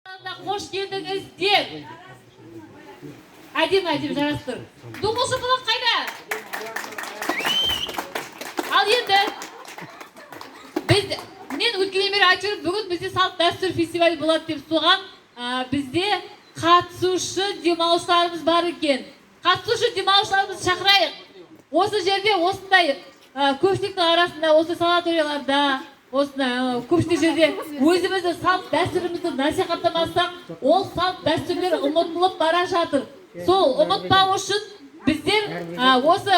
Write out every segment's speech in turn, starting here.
Қош келдіңіздер. Әдемі, әдемі жарасып тұр. Ду қол шапалақ қайда? Ал енді біз, мен өткеннен бері айтып жүрмін, бүгін бізде салт дәстүр фестивалі болады деп. Соған бізде қатысушы демалушыларымыз бар екен. Қатысушы демалушыларымызды шақырайық. Осы жерде осындай көпшіліктің арасында, осы санаторияларда, осындай көпшілік жерде өзіміздің салт дәстүрімізді насихаттамасақ, ол салт дәстүрлер ұмытылып бара жатыр. Сол ұмытпау үшін біздер осы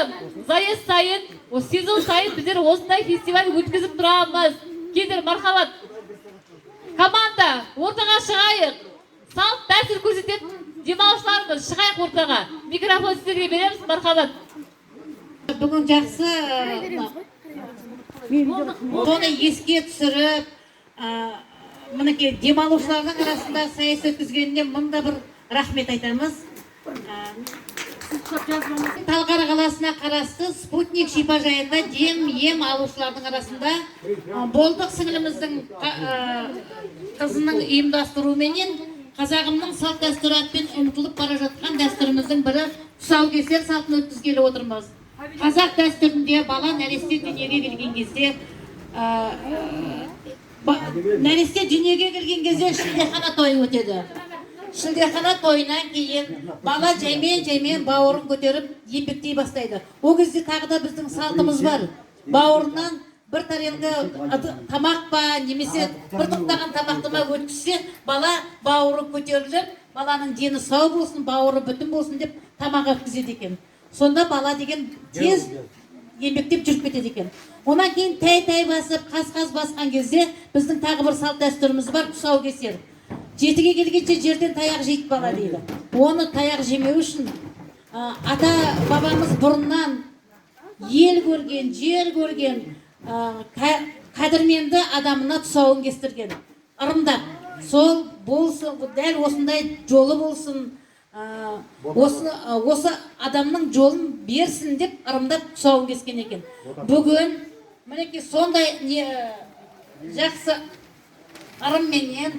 заезд сайын, осы сезон сайын біздер осындай фестиваль өткізіп тұрамыз. Келіңдер, мархабат, команда, ортаға шығайық. Салт дәстүр көрсететін демалушыларымыз, шығайық ортаға. Микрофон сіздерге береміз, мархабат. Бүгін жақсы, соны еске түсіріп, мінекей, демалушылардың арасында сайыс өткізгеніне мың да бір рахмет айтамыз. Талғар қаласына қарасты «Спутник» шипажайында ем алушылардың арасында болдық. Сіңіліміздің қызының ұйымдастыруыменен «Қазағымның салт дәстүрі» атпен ұмытылып бара жатқан дәстүріміздің бірі тұсаукесер салтын өткізгелі отырмыз. Қазақ дәстүрінде бала нәресте дүниеге келген кезде шілдехана тойы өтеді. Шілдехана тойынан кейін бала жаймен жаймен бауырын көтеріп, еңбектей бастайды. Ол кезде тағы да біздің салтымыз бар: бауырынан бір тарелка тамақ па немесе бір тоқтаған тамақты ма өткізсе, бала бауыры көтеріліп, баланың дені сау болсын, бауыры бүтін болсын деп тамақ өткізеді екен. Сонда бала деген тез еңбектеп жүріп кетеді екен. Одан кейін тәй тәй басып, қаз қаз басқан кезде біздің тағы бір салт дәстүріміз бар: тұсаукесер. Жетіге келгенше жерден таяқ жейді бала дейді. Оны таяқ жемеу үшін ата бабамыз бұрыннан ел көрген, жер көрген, қадірменді адамына тұсауын кестірген ырымдап. Сол болсын, дәл осындай жолы болсын, осы адамның жолын берсін деп ырымдап тұсауын кескен екен. Бүгін, мінекей, сондай не жақсы ырымменен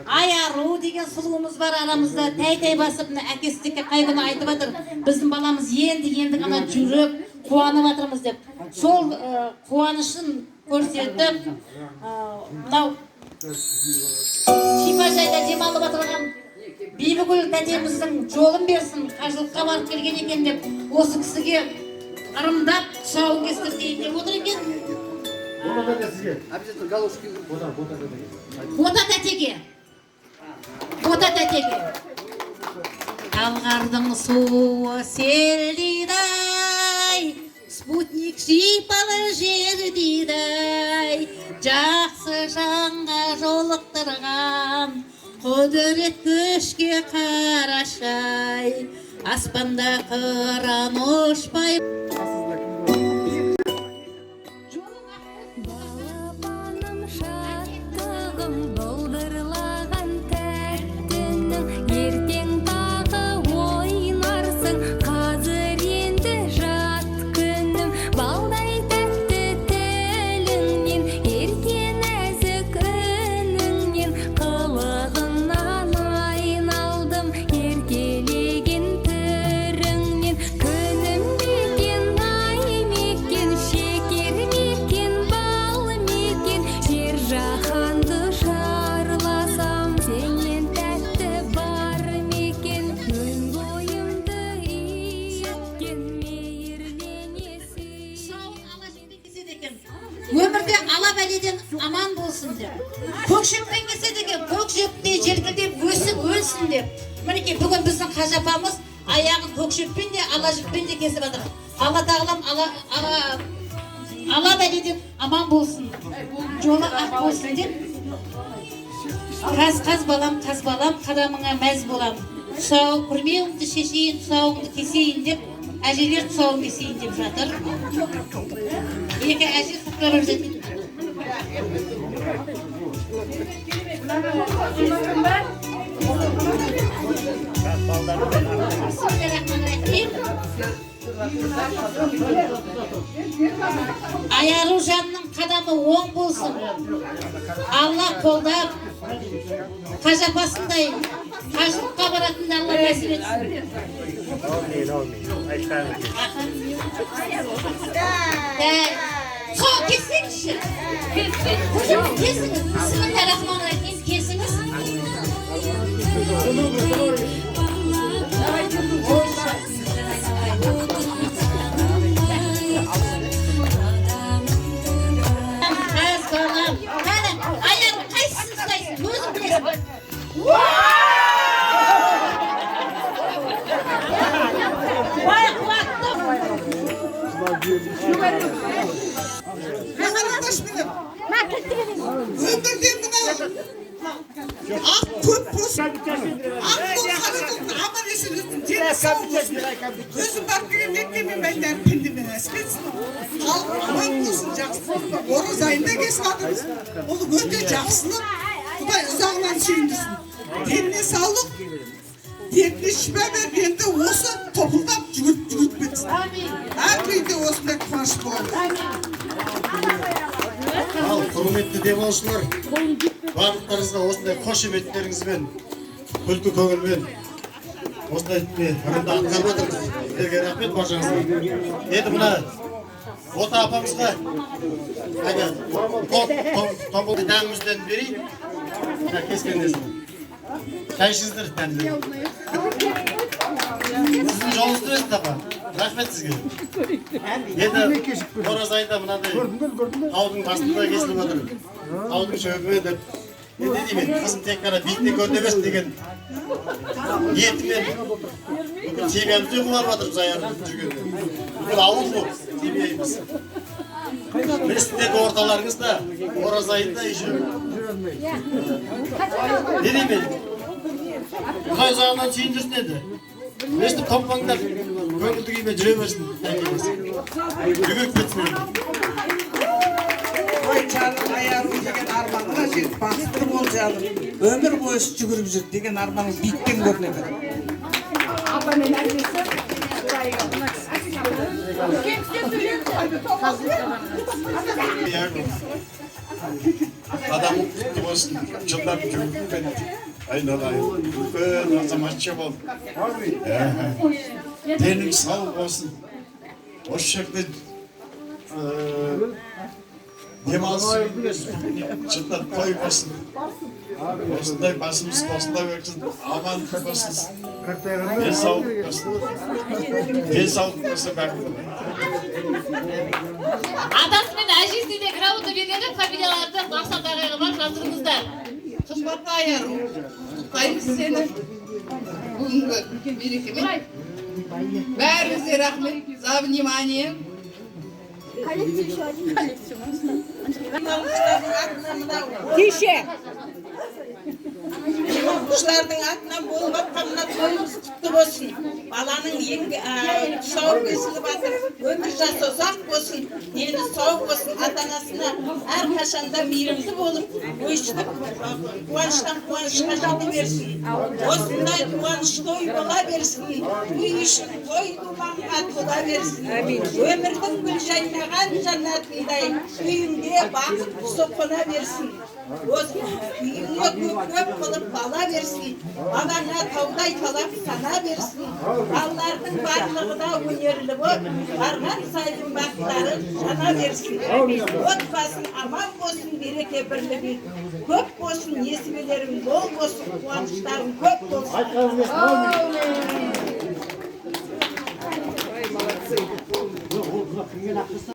Айару деген сұлуымыз бар арамызда. Тәй тәй басып, мына әкесі қай күні айтып жатыр, біздің баламыз енді енді ғана жүріп, қуанып жатырмыз деп. Сол қуанышын көрсетіп, мынау шипажайда демалып отырған Бибігүл тәтеміздің жолын берсін, қажылыққа барып келген екен деп, осы кісіге ырымдап тұсауын кестіртейін деп отыр екен. Обязательно галушки. Бота тәтеге, Бота тәтеге. Талғардың суы селдейді ай, «Спутник» шипалы жер дейді ай. Жақсы жанға жолықтырған құдірет күшке қарашай, аспанда қыран ұшпай. Балапаным, шаттығым, былдырлаған тәттінің, ертең тағы ойнарсың, қазір енді жат, күнім. Балдай тәтті тіліңнен, ерке нәзік үніңнен, қылығыңнан айналдым, еркелеген түріңнен. Күнім мекен, ай мекен, шекер мекен, бал мекен, жер жаһанды шарласам, сенен тәтті бар мекен? Өн бойымды иіткен, мейірлене сүй. Тұсауын ала жіппен кеседі екен, өмірде ала бәледен аман болсын деп. Көк шөппен кеседі екен, көк шөптей желкілдеп өсіп өнсін деп. Мінекей, бүгін біздің қажы апамыз аяғын көк шөппен де, ала жіппен де кесіп жатыр. Алла тағалам ала бәледен аман болсын, жолы ақ болсын деп. Қаз, қаз балам, қаз балам, қадамыңа мәз болам. Тұсау күрмеуіңді шешейін, тұсауыңды кесейін деп, әжелер тұсауын кесейін деп жатыр. Екі әже сопровождать. Бисмиллахиррахманиррахим. Айару жанның қадамы оң болсын, Алла қолдап. Қажы апасындай қажылыққа баратын Алла нәсіп етсін. Әумин, әумин. Айтқаныңыз келсін. Так, сол кессеңізші. Кесіңіз. Бисмилля рахман рахим, кесіңіз. Қаз балам. Қане, аяр, қайсысын ұстайсың? Өзің білесің. Бай қуатты. Маған менен өмірде мына ақ көп болсын, ақ бол, қара болсын, аман есен өтсін, дені сау болсын. Өзім барып келген меккемен бәрі пендемен нәсіп етсін. Халық аман болсын, жақсы. Ораза айында кесіп жатырмыз. Бұл өте жақсылық. Құдай ұзағынан сүйіндірсін. Деніне саулық, дертіне шипа беріп, енді осы топылдап жүгіріп жүгіріп кетсін. Әр үйде осындай қуаныш болады. Ал, құрметті демалушылар, барлықтарыңызға осындай қошеметтеріңізбен, күлкі көңілмен осындай ырымды атқарып жатырмыз. Сіздерге рахмет баршаңызға. Енді мына Ота апамызға қайда тобылды дәмімізден берейін. Мына кескендесін. Шай ішіңіздер дәмді. Сіздің жолыңызды берсін, апа. Рахмет сізге. Енді ораза айында мынандай таудың басында кесіліп отыр. Таудың шөбімен деп. Енді не деймін, қызым тек қана биіктен көріне берсін деген ниетімен бүкіл семьямызды қуарып жатырмыз аяғында жүргенде. Бүкіл ауыл болып семьямыз. Міне, сіздердің орталарыңызда ораза айында еще. Не деймін? Құдай ұзағынан сүйіндірсін енді. Өстіп топпаңдар, көңілді күймен жүре берсін. Жүгіріп кетсін енді. Ой, жаным, аяғым деген арманыңа жет, бақытты бол, жаным. Өмір бойы жүгіріп жүр деген арманың биіктен көріне бер. Апа мен әжесі. Үлкен кісілер сөйледі. Адамың құтты болсын, жылдам жүгіріп кет. Айналайын, үлкен азаматша бол. Денің сау болсын. Осы жерде демалыс жылда той болсын. Осындай басымыз осындай өтсін, амандық болсын. Денсаулық болсын. Денсаулық болса, бақытты. Атасы мен әжесіне де грамота береді, фамилияларды Мақсат ағайға барып жаздырыңыздар. Қымбатты Аяру, құттықтаймыз сені бүгінгі мерекемен. Бәріңізге рахмет за внимание. Кеше оқушылардың атынан болып жатқан мына тойымыз құтты болсын. Баланың ең тұсауы кесіліп жатыр. Өмір жасы ұзақ болсын, дені сау болсын, ата анасына әрқашанда мейірімді болып, өстіп қуаныштан қуанышқа жете берсін. Осындай қуаныш той бола берсін. Үй ішін той думанға тола берсін. Өмірдің гүл жайнаған жәннатындай үйіңде бақыт құсы қона берсін. Осы үйіңе көп көп қылып бала берсін. Балаңа таудай талап сана берсін. Балалардың барлығы да өнерлі болып, барған сайын бақтары жана берсін. Отбасың аман болсын, береке бірлігі көп болсын, несібелерің мол болсын, қуаныштарың көп болсын. Молодцы.